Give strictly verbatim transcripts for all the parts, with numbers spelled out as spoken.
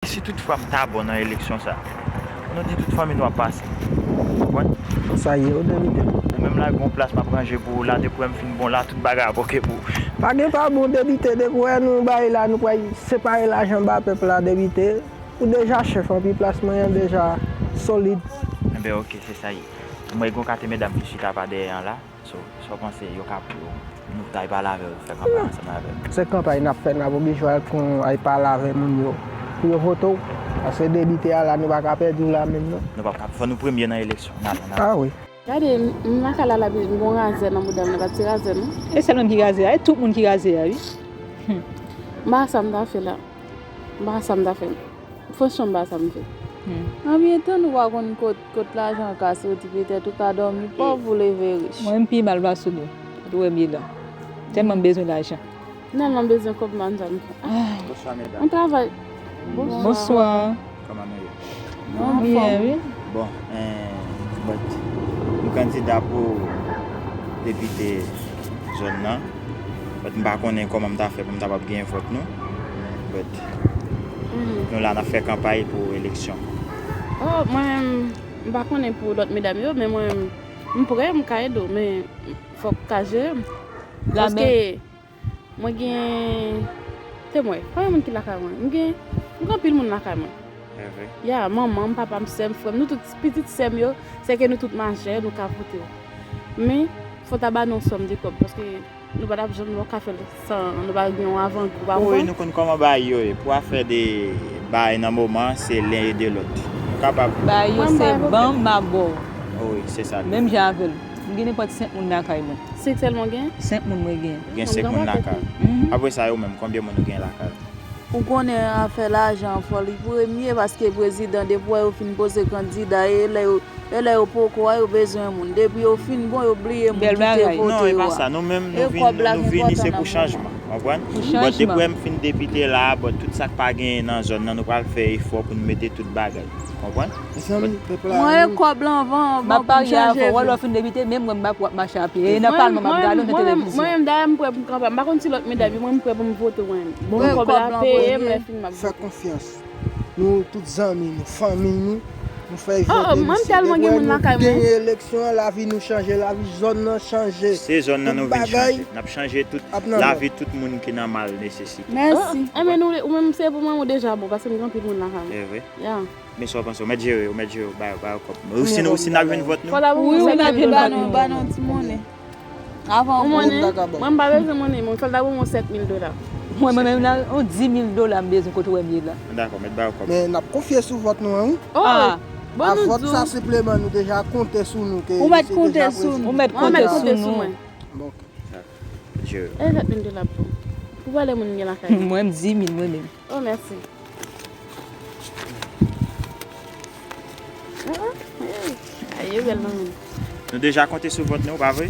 Si tout fwa m ta bon nan eleksyon sa, nou di tout fanmi nou ap pase. Konprann? Sa ye, ou devite. Ou menm la, gon plas m ap ranje pou ou la, depi m fin bon la, tout bagay ap oke pou ou. Pa gen pa bon, depite, depi wè nou bay la, nou pral separe lajan ba pèp la, depite. Ou deja chèf, anpi plas mwen an deja solid. Enben, oke, se sa ye. Mwen, gon kate medam ki chita pa dèyè an la. So, sa w panse, yo ka, yo, nou ta al pale avè yo, fè kanpay ansanm avè yo? Se kanpay n ap fè, n ap oblije al kon, al pale avè moun yo pou yo vote w. Paske depite a la, nou pa ka pèdi w la menm non. Nou p ap ka, fò nou premye nan eleksyon. N ale, n ale. Ah wi. Gade, m lakay la, la, m gon razè nan bouda m, nan pa ti razè non. E sèl mwen ki razè a, e tout moun ki razè a, wi. M pa sa m ta fè la. M pa sa m ta fè. Franchman, m pa sa m fè. Anben, tan nou pa konn kot, kot lajan an ka soti, petèt ou ka dòmi pòv ou leve rich. Mwen, m pi mal pase w. Ou wè m ye la. Tèlman m bezwen lajan. Finalman, m bezwen kòb, m pa konn sa m fè. Ah. Bonswa, medam. Mwen travay. Bonswa. Bonswa. Kòman nou ye? Nou anfòm. Wi. Bon, eh, but, m kandida pou depite zòn nan. But, m pa konnen kòman m ta fè pou m kapab genyen vòt nou. But, nou la, n ap fè kanpay pou eleksyon. Oh, mwen menm, m pa konnen pou lòt medam yo, men mwen menm, m prè, m ka ede w, men fòk w ka jere m. Paske mwen gen, se mwen, pa gen moun ki lakay mwen. M gen, m gen anpil moun lakay mwen. Ya, manman m, papa m, sè m, frè m, nou tout, pitit sè m yo, sèke nou tout majè, nou ka vote w. Men, fò w ta ba nou yon sòm de kòb, paske nou pa t ap janm, nou pa ka fè l san, nou pa gen yon avangou, pa konprann? Wi, nou konn kòman bagay yo ye. Pou afè de bagay nan moman, se len ede lòt. Nou kapab. Bagay yo se ban m, m a ba w. Wi, se sa l ye. Menm jan avè l. M gen nenpòt senk moun lakay mwen. Senk sèlman w gen? Senk moun mwen gen. Ou gen senk moun lakay ou. Apre sa, yo menm, konbyen moun ou gen lakay ou? Ou konnen afè lajan an fò li premye, paske prezidan, depi w wè yo fin poze kandida, e lè yo, e lè yo poko a, yo bezwen moun. Depi yo fin bon, yo bliye moun ki te vote yo a. Non, e pa sa. Nou menm, nou vin, nou vini, se pou chanjman. Konprann? Pou chanjman. But depi m fin depite la, but tout sa k pa genyen nan zòn nan, nou pral fè efò pou n mete tout bagay. Konprann? Mezanmi, pèp la. Mwen, kòb lan anvan, anvan pou m chanje vi. Wè lè w fin depite, menm mwen, m ap, w ap mache a pye. E nan palman, m ap gade w nan televizyon. Mwen menm, dayè, m prè pou m kanpe. M pa konn si lòt medam yo, mwen, m prè pou m vote, mwen menm. Bon, m kòb la peye, m lè fin, m ap vote. Fè konfyans. Nou tout zanmi nou, fanmi nou, nou fè vote nou. Depi lè nou genyen eleksyon an, lavi nou chanje, lavi zòn nan chanje. Se zòn nan nou vin chanje. N ap chanje tout lavi tout moun ki nan mal nesesite. Mèsi. Enben, ou menm, se pou mwen, ou deja bon, paske m gen anpil moun lakay mwen. E vre. Ya. Men sa w panse, ou mèt jere, ou mèt jere, ou ba yo, ba yo kòb. Ou si, ou si n ap jwenn vòt nou? Wi, wi, n ap jwenn vòt nou. Ba nou, ba nou ti monnen. Avan ou monnen, mwen m pa bezwen monnen, mwen fè l ta ban mwen sèt mil dola. Mwen, mwen menm la, yon di mil dola m bezwen kote w wè m ye la. Dakò, mèt ba yo kòb. Men n ap konfye sou vòt nou an, wi. Oh, bon, nou di w. A vòt sa senpleman, nou deja konte sou nou ke. Ou mèt konte sou nou. Ou mèt konte sou nou. Bon, ok. E sèt mil dola pou ou. Pou valè moun gen lakay. Mwen, m di mil mwen menm. Oh, mèsi. Ah, ah, hey. Ay, yo bèl nan men. Nou deja konte sou vòt nou, pa vre?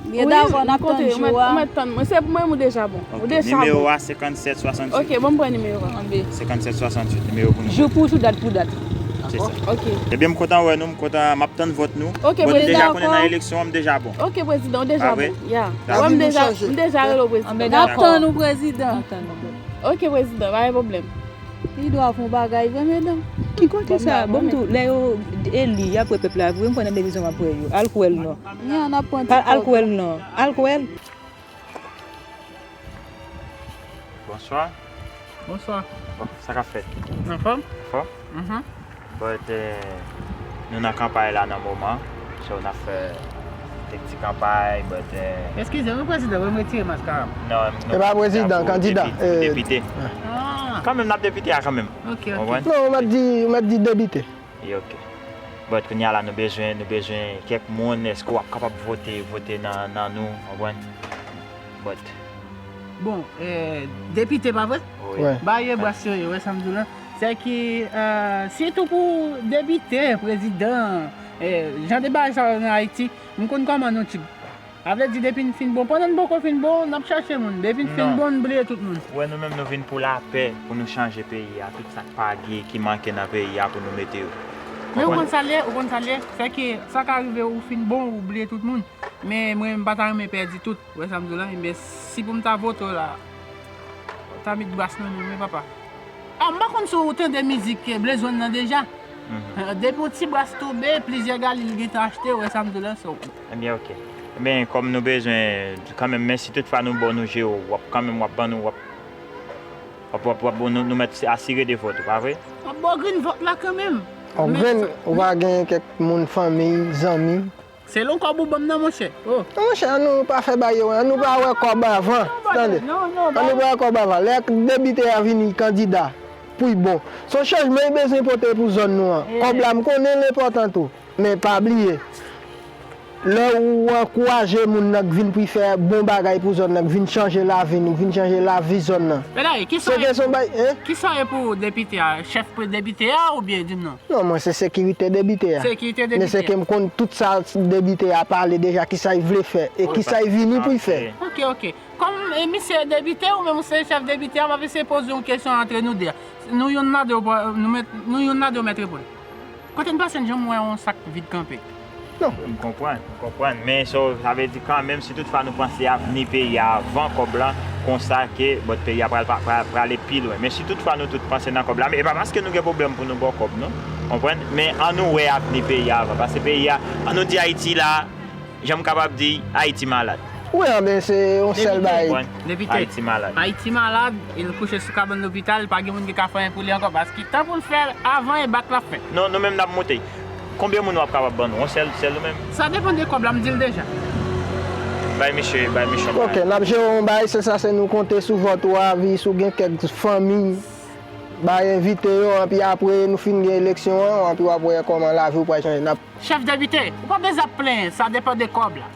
Byen, dakò, n ap tann jou a. Ou mèt tann mwen. Se pou mwen, ou deja bon. Ou deja bon. Nimewo a, senkannsèt swasanntuit. Ok, bon, m pran nimewo a. Anbe. Senkannsèt swasanntuit, nimewo pou nou. Jou pou jou, dat pou dat. Se sa. Ok. Ebyen, m kontan wè nou, m kontan, m ap tann vòt nou. Ok, prezidan. Mwen deja konnen nan eleksyon an, m deja bon. Ok, prezidan, ou deja bon. Ya. Wè, m deja, m deja rele w prezidan. Anbe, dakò. N ap tann ou, prezidan. N ap tann ou. Ok, prezidan, pa gen pwoblèm. Li dwe fè yon bagay vre, medam. Ki kote sa? Bon, m di w, lè yo eli, y ap wè pèp la vre, m kwè nan televizyon m ap wè yo. Al kwè l non. Al kwè l non. Al kwè l. Bonswa. Bonswa. Bon, sa k ap fèt? Anfòm? Anfòm? Mhm. But, eh, nou nan kanpay la nan moman. So, n ap fè kèk ti kanpay, but, eh, eskize m, wi, prezidan, wi, m retire mask a. Non, non. E pa prezidan, kandida, depite. Ah. Kanmenm, n ap depite a kanmenm. Ok, ok. Konprann? Non, ou mèt di, ou mèt di depite. E, ok. But, kounye a la, nou bezwen, nou bezwen kèk moun, èske w ap kapab vote, vote nan, nan nou, konprann? But. Bon, eh, depite, pa vre? Wi. Bagay yo bras yo ye, wè sa m di w la. Se ki, eh, sitou pou depite, prezidan, eh, jan de bagay sa yo nan Ayiti, m konn kòman nou tip. Sa vle di, depi n fin bon, pandan n poko fin bon, n ap chache moun. Depi n fin bon, n bliye tout moun. Ou wè, nou menm, nou vin pou lapè, pou nou chanje peyi a, tout sa k pa gen, ki manke nan peyi a, pou nou mete yo. Men ou konn sa l ye, ou konn sa l ye, se ki sa ka rive, ou fin bon, ou bliye tout moun. Men mwen, m pa ta renmen pèdi tout. Ou wè sa m di w la? Enben, si pou m ta vote w la, w ta met bras nan men m, wi, papa. Ah, m pa konn si w tande mizik Blaze One nan deja. Mhm. Eh, depi yon ti bras tonbe, plizyè galil gentan achte, w wè sa m di w la, so. Ebyen, ok. Ebyen, kòm nou bezwen, kanmenm, men si toutfwa nou bon, nou jere w, w ap kanmenm, w ap ban nou, w ap, w ap, w ap, w ap, nou, nou mèt asire de vòt, ou pa vre? W ap ba w grenn vòt la kanmenm. Yon grenn, ou pa gen kèk moun, fanmi, zanmi? Selon kòb ou ban m nan, monchè. Oh. Non, monchè, ann nou pa fè bagay yo, ann nou pa wè kòb avan. Tande. Non, non, ann nou pa wè kòb avan. Lè depite a vini kandida pou l bon, se yon chanjman li bezwen pote pou zòn nou an. Kòb la, m konnen l enpòtan tou. Men pa bliye, lè ou ankouraje moun nan k vin pou l fè bon bagay pou zòn nan, k vin chanje lavi nou, k vin chanje lavi zòn nan. Men dayè, kisa se te yon bay, hein? Kisa ye pou depite a? Chèf pou depite a oubyen di m non? Non, mwen se sekirite depite a. Sekirite depite a. Men se ke m konn tout sa depite a pale deja, kisa l vle fè e kisa l vini pou l fè. Ok, ok. Kòm, eh, misye depite, ou menm ou se chèf depite a, m ap eseye poze yon kesyon antre nou de a. Nou youn nan de, nou mèt, nou youn nan de mèt reponn. Kote n pase n janm wè yon sak vid kanpe? Non. M konprann, m konprann. Men so, sa vle di kanmenm, si toutfwa nou panse avni peyi a avan kòb lan, konsa ke bòt peyi a pral, pral, prale pi lwen. Men si toutfwa nou tout panse nan kòb la, men e pa paske nou gen pwoblèm pou nou ba w kòb, non. Konprann? Men ann nou wè avni peyi a avan. Paske peyi a, ann nou di Ayiti la, jan m kapab di, Ayiti malad. Wi, anben, se yon sèl bagay. Depite. Ayiti malad. Ayiti malad, e l kouche sou kabann lopital, pa gen moun ki ka fè anyen pou li ankò, paske tan pou l fè avan e bak l ap fè. Non, nou menm n ap moute. Konbyen moun w ap kapab ban nou? Yon sèl, sèl ou menm? Sa depann de kòb la, m di l deja. Bay misye, bay misye yon bagay. Ok, n ap jere yon bagay, se sa, se nou konte sou vòt ou a, vi, si w gen kèk fanmi, bay envite yo, anpi apre nou fin gen eleksyon an, anpi w ap wè kòman lavi w pral chanje. N ap Chèf depite, ou pa bezwen ap plenyen, sa depann de kòb la.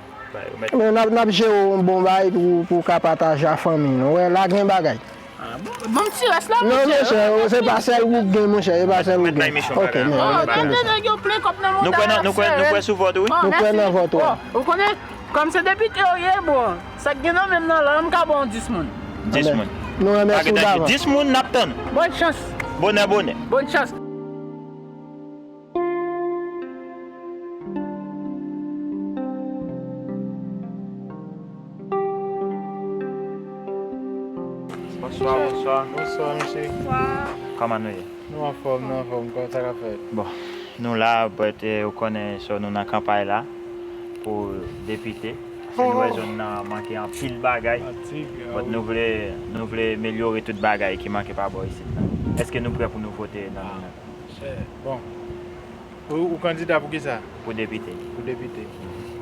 Men n ap, n ap jere yon bon bagay pou, pou w ka pataje a fanmi nou. Wè, la gen bagay. Ah, bon, bon, ti rès la, non, monchè, monchè, se pa sèl ou k gen, monchè, se pa sèl ou k gen. Ok, men, mèt tande. Nèg yo plen kòb nan mouda yo, nou kwè nan, nou kwè, nou kwè sou vòt ou, wi. Nou kwè nan vòt ou. Ou konnen, kòm se depite ou ye, bon, sa k gen nan men m nan la, m ka ba w dis moun. Dis moun. Nou renmèsye w davans. Dis moun, n ap tann. Bòn chans. Bonè, bonè. Bòn chans. Bonswa, bonswa. Bonswa, mesye. Bonswa. Kòman nou ye? Nou anfòm, nou anfòm. Kòman sa k ap fèt? Bon, nou la, but, eh, ou konnen, so, nou nan kanpay la pou depite. Paske nou wè zòn nan manke anpil bagay. But nou vle, nou vle melyore tout bagay ki manke pa bò isit la. Èske nou prè pou nou vote nan nou menm? Chè, bon. Ou, ou kandida pou kisa? Pou depite. Pou depite.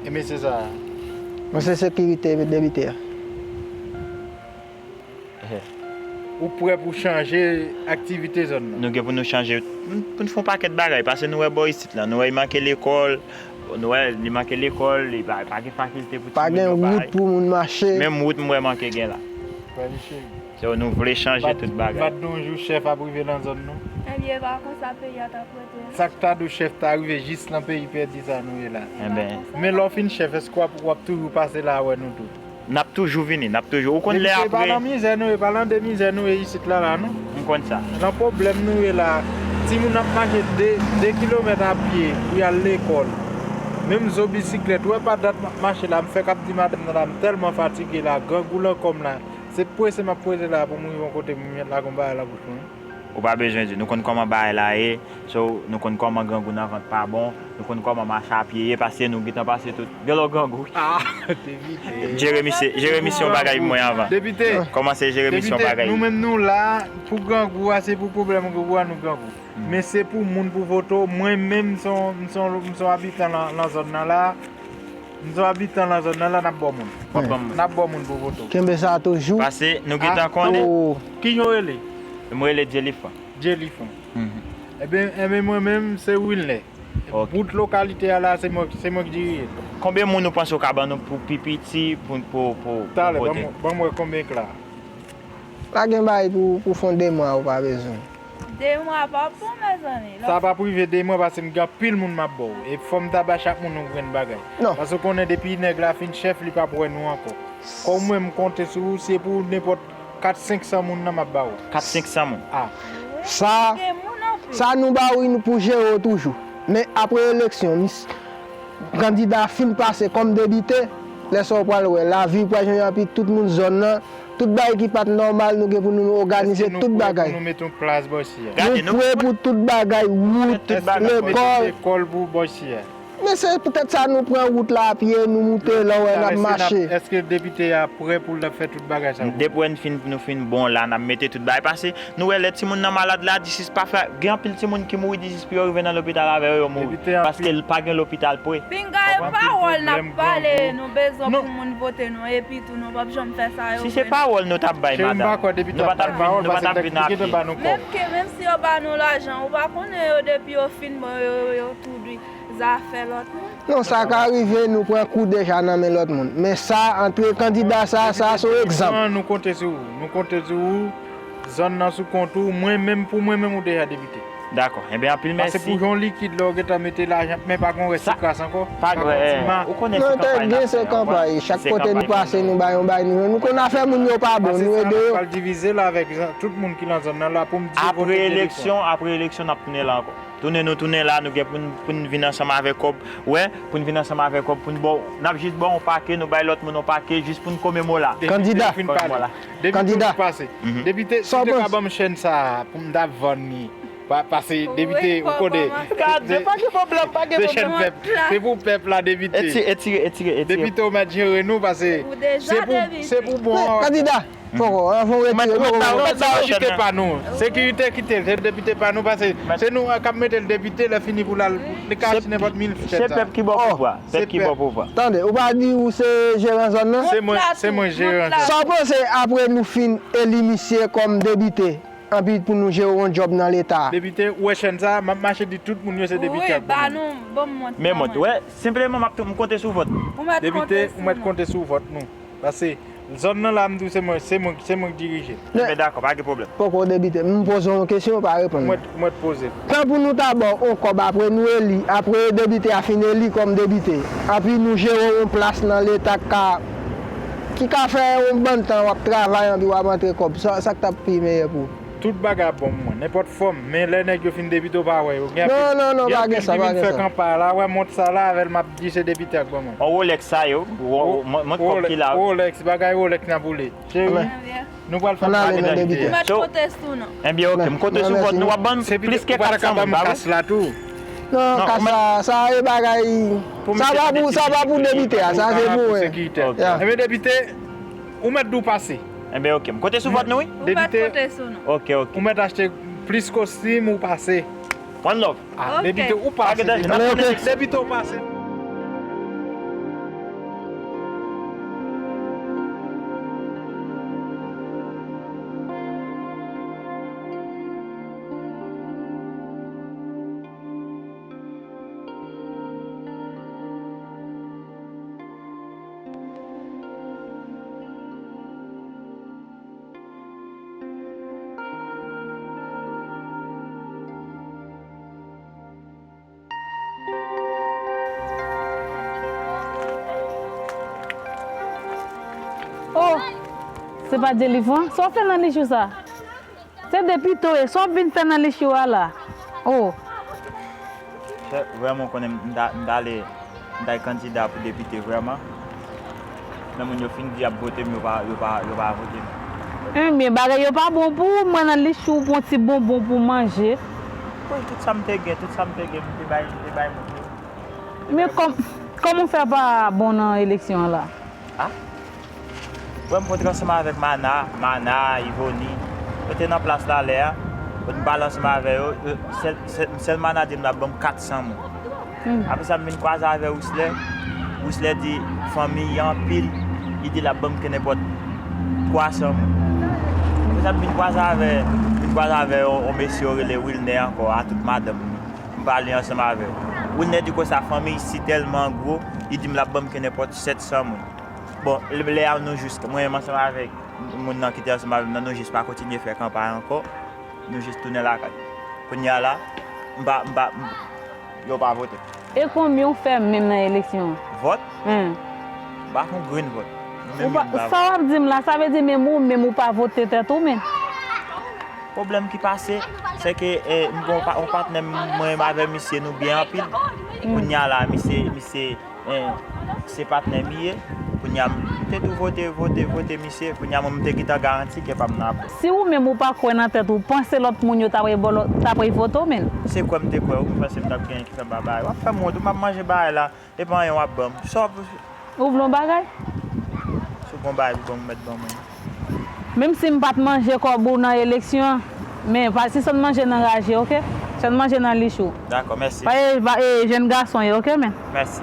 E mesye sa a? Mwen se sekirite depite a. Ou prè pou chanje aktivite zòn nan? Nou gen pou nou chanje, pou n fè yon pakèt bagay, paske nou wè bò isit la, nou wè li manke lekòl, nou wè li manke lekòl, li pa, pa gen fakilte pou timoun yo bay. Pa gen wout pou moun mache. Menm wout m wè manke gen la. Wè, mesye. So, nou vle chanje tout bagay. M pa t di yon jou chèf ap rive nan zòn nou. Ebyen, e pa konsa peyi a t ap rete. Sa k ta di w chèf ta rive jis nan peyi pèdi sa nou ye la? Enben. Men lè w fin chèf, èske w ap, w ap toujou pase la wè nou tout? N ap toujou vini, n ap toujou. Ou konn lè apre. Depite, e pa nan mizè nou ye, e pa nan de mizè nou ye isit la, la, non. M konn sa. Nan pwoblèm nou ye la, timoun ap mache de, de kilomèt a pye pou y al lekòl. Menm zo bisiklèt, ou wè pa dat m ap mache la, m fèk ap di madanm nan la, m tèlman fatige la, grangou nan kò m la. Se prese m ap prese la pou m rive yon kote pou m jwenn lage yon bagay nan bouch mwen. Ou pa bezwen di, nou konn kòman bagay la ye, so, nou konn kòman grangou nan vant pa bon, nou konn kòman mache apye ye, paske nou gentan pase tout. Gen lè w grangou, wi. Ah, depite. Jere misye, jere misyon bagay mwen avan. Depite. Kòmanse jere misyon bagay. Depite, nou menm nou la, pou grangou a, se pou pwoblèm grangou a nou grangou. Men se pou moun pou vote w. Mwen menm, m se yon, m se yon, m se yon abitan nan, nan zòn nan la. M se yon abitan nan zòn nan la, n ap ba w moun. W ap ban m moun. N ap ba w moun pou vote w. Kenbe sa toujou. Paske nou gentan konnen. Ki jan w rele? M rele Dyelifan. Dyelifan. Mhm. Ebyen, ebyen, mwen menm, se Wilner. Ok. Bout lokalite a la, se mwen, se mwen ki dirije l. Konbyen moun ou panse w ka ban nou pou pi piti, pou, pou, pou, pou vote? Talè, ban m, ban m wè konbyen k la. Pa gen bagay pou, pou fon de mwa, ou pa bezwen. De mwa pa bon, mezanmi. Sa p ap rive de mwa, paske m gen anpil moun m ap ba w. E fò m ta ba chak moun yon grenn bagay. Non. Paske w konnen depi nèg la fin chèf, li p ap wè nou ankò. Kòm mwen, m konte sou ou, se pou nenpòt kat, senk san moun nan m ap ba w. Kat, senk san moun? Ah. Sa, sa nou ba w, wi, nou pou jere w toujou. Men apre eleksyon, mis-, kandida fin pase kòm depite, lè sa w pral wè, lavi pral chanje, anpi tout moun zòn nan, Tout bagay ki pa t nòmal, nou gen pou nou òganize tout bagay. Nou prè pou tout bagay, wout, lekòl. Men se poutèt sa nou pran wout la a pye, nou moute la w wè n ap mache. Èske depite a prè pou l ap fè tout bagay sa yo? Depi wè n fin, nou fin bon la, n ap mete tout bagay. Pase nou wè lè timoun nan malad la, di sis pa fè, gen anpil timoun ki mouri, di sis pou yo rive nan lopital avè yo, yo mouri. Paske pa gen lopital pre. Pinga e pawòl n ap pale, nou bezwen pou moun vote nou, epi tou nou p ap janm fè sa yo. Si se pawòl nou t ap bay, madanm, nou pa t ap vin, nou pa t ap vin a pye. Menm ke, menm si yo ba nou lajan, ou pa konnen yo depi yo fin bon, yo, yo, yo tou di zafè lòt moun. Non, sa ka rive, nou pran kou deja nan men lòt moun. Men sa, antre kandida sa, sa se yon egzanp. Nou konte sou ou, nou konte sou ou. Zòn nan sou kont ou, mwen menm, pou mwen menm ou deja depite. Dakò. Enben, anpil mèsi. Pase pou jan w likid lè w gentan mete lajan, men pa gen yon rès sou kras ankò. Pa gen, ou konnen se kanpay n ap fè. Non, se kanpay, chak kote nou pase, nou bay yon bay, nou, nou konn afè moun yo pa bon, nou ede yo. Pase sa, n ap pral divize l avèk tout moun ki nan zòn nan la pou m di yo vote pou eleksyon. Apre eleksyon, apre eleksyon, n ap tounen la ankò. Tounen nou tounen la, nou gen pou n, pou n vin ansanm avèk kòb, wè, pou n vin ansanm avèk kòb, pou n ba w, n ap jis ba w yon pake, nou bay lòt moun yon pake, jis pou n komemore la. Kandida. Kandida. Depite ou pase. Depite, si w te ka ban m chèn sa a pou m ta vann li, pa, pase depite ou konnen. Gade, pa gen pwoblèm, pa gen pwoblèm. Se chèn pèp, se pou pèp la depite. Etire, etire, etire, etire. Depite ou mèt jere nou, pase se pou, se pou bon. Kandida. Poko, anvan w retire, poko. Ou mèt ba yo chèn nan. Sekirite pa nou. Sekirite kite l, se depite pa nou, pase se nou k ap mete l depite, lè fini pou l al, li ka achte nenpòt mil chèn sa. Se pèp ki ba w pouvwa, pèp ki ba w pouvwa. Tande, ou pa di ou se jeran zòn nan? Se mwen, se mwen jeran zòn. Sa w panse apre nou fin eli misye kòm depite, anpi pou nou jere yon djòb nan leta? Depite, ou wè chèn sa, m ap mache di tout moun yo se depite k ap ban nou. Wi, ba nou, ban m mont. Men mont, wè, senpleman m ap tou, m konte sou vòt. Depite, ou mèt konte sou vòt nou. Pase zòn nan la m di w se mwen, se mwen, se mwen k dirije. Men dakò, pa gen pwoblèm. Poko depite, m poze w yon kesyon, ou pa reponn mwen. Ou mèt poze l. Tan pou nou ta ba w yon kòb apre nou eli, apre depite a fin eli kòm depite, anpi nou jere w yon plas nan leta k ka, ki ka fè yon bann tan w ap travay anpi w ap antre kòb, sa, sa k t ap pi meyè pou ou? Tout bagay ap bon pou mwen, nenpòt fòm, men lè nèg yo fin depite w pa wè yo. Gen anpil, gen anpil ki vin fè kanpay la, wè mont sa la, avè l m ap di se depite a k ban mwen. On Rolex sa yo, mont kòb ki la. Rolex, bagay Rolex n ap woule. Cheri, nou pral fè pale nan depite. Ou mèt konte sou nou. Ebyen, oke, m konte sou vòt nou, w ap ban m plis ke kat san moun, pa vre? Non, kas la, sa e bagay, sa pa pou, sa pa pou depite a, sa se pou mwen. Ebyen, depite, Ou mèt di w pase. Enben oke, m konte sou vòt nou wi. Ou mèt konte sou nou. Oke, oke. Ou mèt achte plis kostim ou pase. One love. Ah, depite ou pase. Depite ou pase. Oh, se pa Djelivran? Sa w fè nan lichou sa? Se depite w ye, sa w ap vin fè nan lichou a la? Oh. Vrèman, w konnen m ta, m ta ale, m ta al kandida pou depite vrèman. Men moun yo fin di y ap vote m, yo pa, yo pa, yo pa vote m. Enben, bagay yo pa bon pou ou, mwen nan lichou w pran ti bonbon pou w manje. Wi, tout sa m te gen, tout sa m te gen, m te bay, m te bay moun yo. Men kòm, kòman w fè pa bon nan eleksyon an la? Ah? Wè m kontre ansanm avèk Mana, Mana, Ivoni. Yo te nan plas la lè a. Kote m pale ansanm avè yo, yo, sèl, sèl, sèl manadjè m la ban m kat san moun. Apre sa m vin kwaze avè Rouslè. Rouslè di fanmi y anpil, li di l ap ban m kenenpòt twa san moun. Apre sa m vin kwaze avè, vin kwaze avè yon, yon mesye yo rele Wilner ankò, a tout madanm li. M pale ansanm avè l. Wilner di konsa fanmi y si tèlman gwo, li di m l ap ban m kenenpòt sèt san moun. Bon, lè a nou jis, mwen menm ansanm avèk moun nan ki te ansanm avè m nan, nou jis pa kontinye fè kanpay ankò. Nou jis tounen lakay. Kounye a la, m pa, m pa, m, yo pa vote. E konbyen w fè menm nan eleksyon an? Vòt? Hen. M pa fè yon grenn vòt. Ou pa, sa w ap di m la, sa vle di menm ou menm ou pa vote tèt ou menm? Pwoblèm ki pase, se ke, eh, m gen yon pa, yon patnè m, mwen menm avè misye nou byen anpil. Kounye a la, misye, misye, eh, se patnè m li ye. Kounye a m te tou vote, vote, vote misye. Kounye a mwen m te gentan garanti ke pa m nan apre. Si ou menm ou pa kwè nan tèt ou, panse lòt moun yo t ap vote w men. Se kwè m te kwè wi, m panse m t ap genyen ki fè m pa bay. W ap fè m wont wi, m ap manje bagay la, e pa anyen w ap ban m. Sa w Ou vle yon bagay? Si w gon bagay pou ban m, ou mèt ban mwen. Menm si m pa t manje kòb ou nan eleksyon an, men pa si sa n manje nan raje, oke? Sa n manje nan lich ou. Dakò, mèsi. Pa e, pa e jèn gason ye, oke, men. Mèsi.